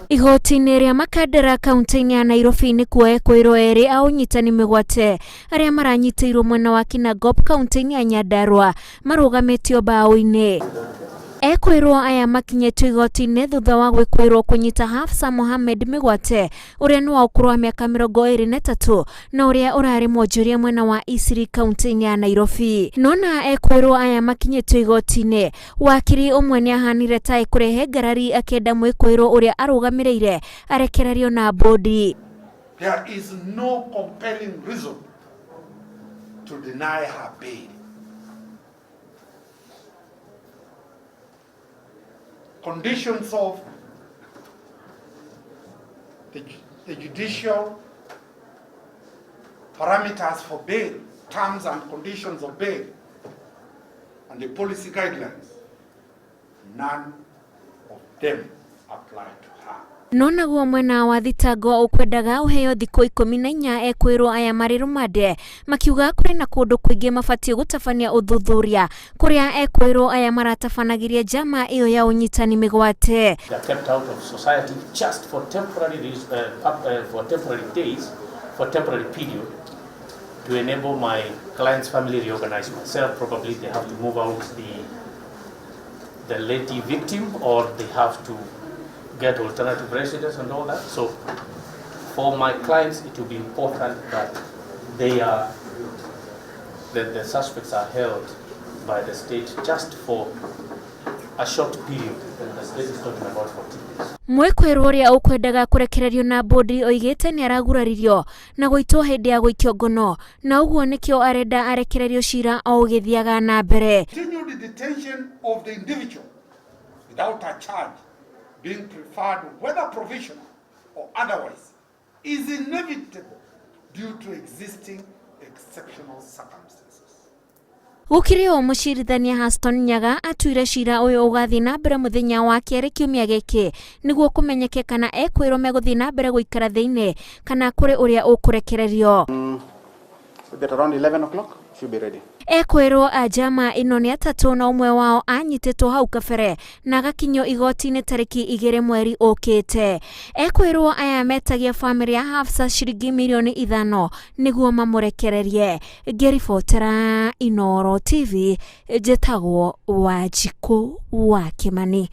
Igoti-inĩ rĩa Makandara kaunti-inĩ ya Nairobi nĩkuo ekũĩrwo erĩ a ũnyitani mĩgwate arĩa maranyitĩirwo mwena wa Kinangop kaunti-inĩ ya Nyandarua marũgamĩtio mbaũ-inĩ. Ekũĩrwo aya makinyĩtio igoti-inĩ thutha wa gwĩkũĩrwo kũnyita Hafsa Mohamed mĩgwate ũrĩa nĩ wa ũkũrũ wa mĩaka 23 na ũrĩa ũrarĩ mwonjoria mwena wa Eastleigh kaunti-inĩ ya Nairobi. Nona ekũĩrwo aya makinyĩtio igoti-inĩ Wakiri ũmwe nĩ ahanire ta ekũrehe ngarari akĩenda mwĩkũĩrwo ũrĩa arũgamĩrĩire arekererio na bũndi. There is no compelling reason to deny her bail. Conditions of the judicial parameters for bail, terms and conditions of bail, and the policy guidelines, none of them apply to her. No naguo mwena wa thitango ũkwendaga ũheo thikũ 14 ekwĩrwo aya marĩ rũmande makiuga kũrĩ na kũndũ kũingĩ mabatiĩ gũtabania ũthuthuria kũrĩa ekwĩrwo aya maratabanagĩria njama ĩyo ya ũnyitani mĩgwate. They are kept out of society just for temporary, for temporary days, for temporary period, to enable my client's family reorganize myself. Probably they have to move out the lady victim, or they have to get alternative residence and all that. So for my clients, it will be important that the suspects are held by the state just for a short period, and the state is talking about 14 days. Mwĩkũĩrwo ũrĩa ũkwendaga kũrekererio na bũndi oigĩte nĩ araguraririo na gũitwo hĩndĩ ya gũikio ngono na ũguo nĩkĩo arenda arekererio cira o ũgĩthiaga na mbere. Continued detention of the individual without a charge being preferred, whether provisional or otherwise, is inevitable due to existing exceptional circumstances. Gũkĩrĩ ũũ mũcirithania Haston Nyaga atuire cira ũyũ ũgathiĩ na mbere mũthenya wa kerĩ kiumia gĩkĩ nĩguo kũmenyeke kana ekwĩrwo megũthiĩ na mbere gũikara thĩinĩ kana kũrĩ ũrĩa ũkũrekererio. That around 11 o'clock should be ready. Ekwĩrwo a njama ĩno nĩ atatũ na ũmwe wao anyitĩtwo hau kabere na agakinyio igoti-inĩ tarĩki 2 mweri ũkĩte. Ekwĩrwo aya metagia bamĩrĩ ya Hafsa ciringi mirioni 5 nĩguo mamũrekererie. Ngĩribotera Inooro TV njĩtagwo Wanjikũ wa Kĩmani.